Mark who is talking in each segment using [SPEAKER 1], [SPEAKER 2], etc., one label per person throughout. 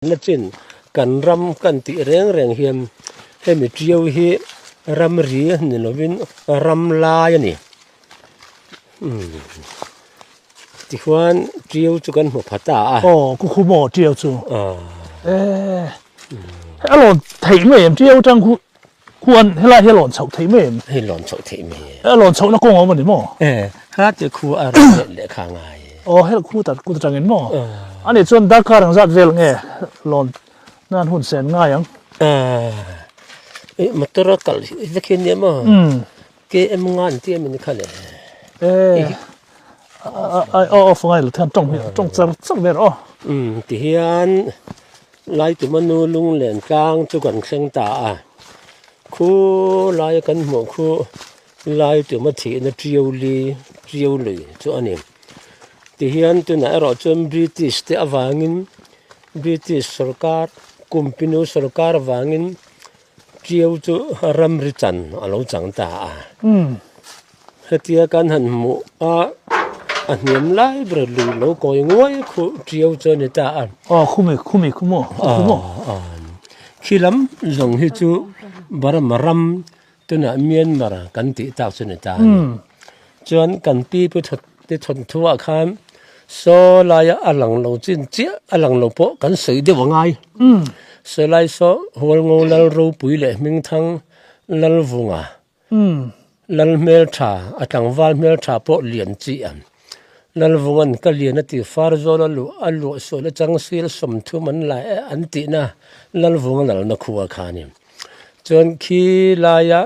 [SPEAKER 1] Nachin kan ram kan tih reng reng hian hemi tiau hi ramri ni lovin ram lai a ni. Umm tichuan tiau chu kan hmu pha ta a.
[SPEAKER 2] Aw ku khu maw tiau chu. Aw. A lawn theih mai em tiau atang khu khuan helai hi a lawn chhoh theih mai em?
[SPEAKER 1] Hei lawn chhoh theih mai
[SPEAKER 2] e. A lawn chhohna kawng a awm a ni maw?
[SPEAKER 1] E, ha ti khu a rawn let leh kha ngai
[SPEAKER 2] e. Aw hel khu ta kut atangin maw? A nih chuan darkar ang zat vel nge lawn nan hun sen ngai ang?
[SPEAKER 1] A, i motor a kal hi vek hi nia maw? KM nga an ti a min kha le.
[SPEAKER 2] E, a aw aw ngai lo thian tawng hi tawng char char ber aw.
[SPEAKER 1] Umm tihian Laituma nu lunglen tlang chu kan thleng ta a, khu laia kan hmuh khu Laituma thihna Ṭiau li, Ṭiau lui chu a ni. Tihian tunah erawh chuan British te avangin British sorkar, Kumpinu sorkar avangin Ṭiau chu ramri chan a lo chang ta a. Hetia kan han hmuh a, a hniam lai ber lui lo kawi nguai khu ṭiau chu a ni ta a.
[SPEAKER 2] Aw khumi khumi khu maw khu maw.
[SPEAKER 1] Khi lam zawng hi chu Burma ram tunah Myanmar kan tih tak chu a ni ta a ni. Chuan kan pi pu te thawnthuah khan saw laia a lang lo chin chiah a lang lo pawh kan sawi deuh a ngai. Saw lai saw Hualngo Lal ropui leh Hmingthang Lalvunga Lal hmeltha, a tlangval hmeltha pawh lian chi a. Lalvunga'n ka lian a ti far zawl a luh a luah sual a chang sil 30 an lai e an tihna Lalvunga lalna khua kha a ni. Chuan khi laia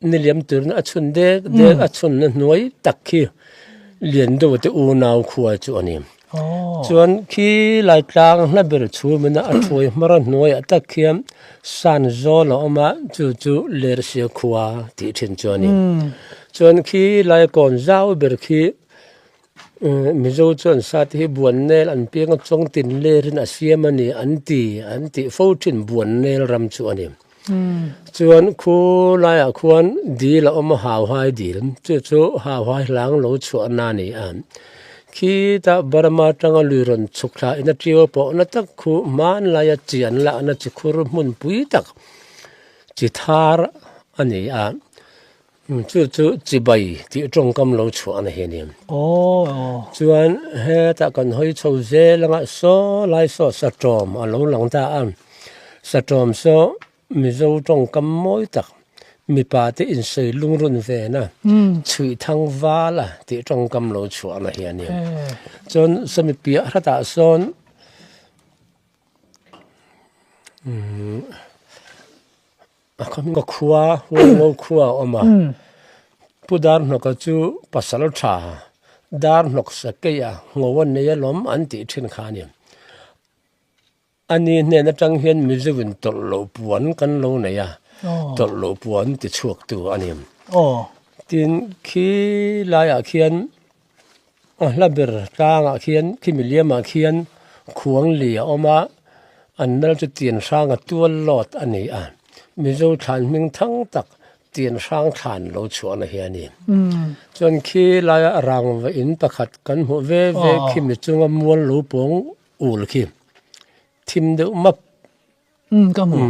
[SPEAKER 1] niliam turin a chhun dek dek a chhunna hnuai tak khi Lianduh te unau khua chu a ni. Chuan khi lai tlang hla ber chhumina a thuai hmar a hnuaiah tak khian san zawl a awm a, chu chu Lersia khua tih thin chu a ni. Chuan khi lai kawn zau ber khi Mizo chuan sa te hi Buannel an piang a chawng tin lerin a siam a ni an ti an tih fo thin Buannel ram chu a ni. Chuan khu laiah khuan dil a awm a, hauhai dil, chu chu hauhai hlang lo chhuahna a ni a. Khitah Burma atanga lui rawn chhuk thla in a ṭiau pawh na tak khu hmanlaia chi an lahna chi khur hmunpui tak chi thar a ni a. Chu chu chibai tih tawngkam lo chhuahna hi a ni. Chuan hetah kan hawi chho zel anga saw lai saw satawm a lo lang ta a, satawm saw Mizo tawngkam mawi tak mipa te insawi lungrun vena chhuih thang val a tih tawngkam lo chhuahna hi a ni. Chuan sawmi piah hratah sawn A ka khua, Hualngo khua a awm a. Pu Darhnawka chu pasal tha, Darhnawk Sakeia ngo a nei alawm an tih thin kha a ni. Ani hnen atang hian Mizoin tawlh loh puan kan lo nei a, tawlh loh puan ti chhuaktu a ni. Tin, khi laiah khian A hla ber tlangah khian khimi liamah khian khuang li a awm a, an nal chu tian hranga tual lawt a ni a, Mizo thlan hming thang tak tian hrang thlan lo chhuahna hi a ni. Chuan khi laia rangva in pakhat kan hmuh ve ve khimi chunga mual lo pawng ul khi thim deuh map.
[SPEAKER 2] Umm ka hmu.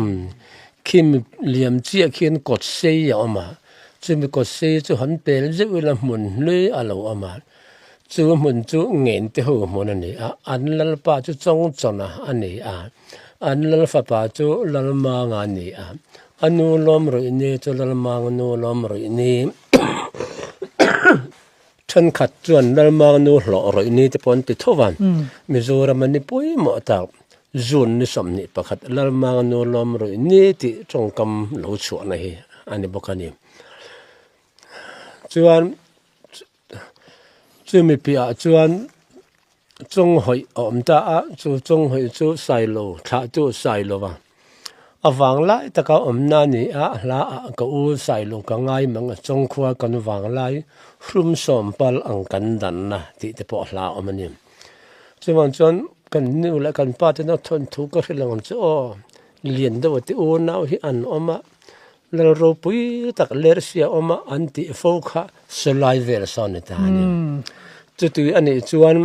[SPEAKER 1] Khim liam chiah khian kawt sei a awm a, chumi kawt sei chu han pel zeuh ila hmun hlui a lo awm a, chu hmun chu ngen te ho hmun a ni a, an lalpa chu Chawngchawna a ni a, an lalfapa chu Lalmanga a ni a, a nu Lawmruihni chu Lalmanga nu Lawmruihni Thenkhat chuan Lalmanga nu hlawh rawihni te pawh an ti tho va, Mizoram a ni pawimawh tak. June ni 21 Lalmanga nu lawm rawihni tih tawngkam lo chhuahna hi a ni bawk a ni. Chuan chumi piahah chuan Chawnghawih a awm ta a, chu Chawnghawih chu Sailo thlahtu Sailova a vang lai taka awmna a ni a, hla ah ka u Sailo ka ngai mang a, Chawngkhua kan vang lai hrum sawm pal ang kan danna tih te pawh hla a awm a ni. Chuvang chuan kan nu leh kan pa ten a thawnthu ka hrilh ang chu aw, lian deuh te unau hi an awm a, lal ropui tak lersia awm a an tih fo kha sawlai vel sawn ni ta a ni. Chutui a nih chuan.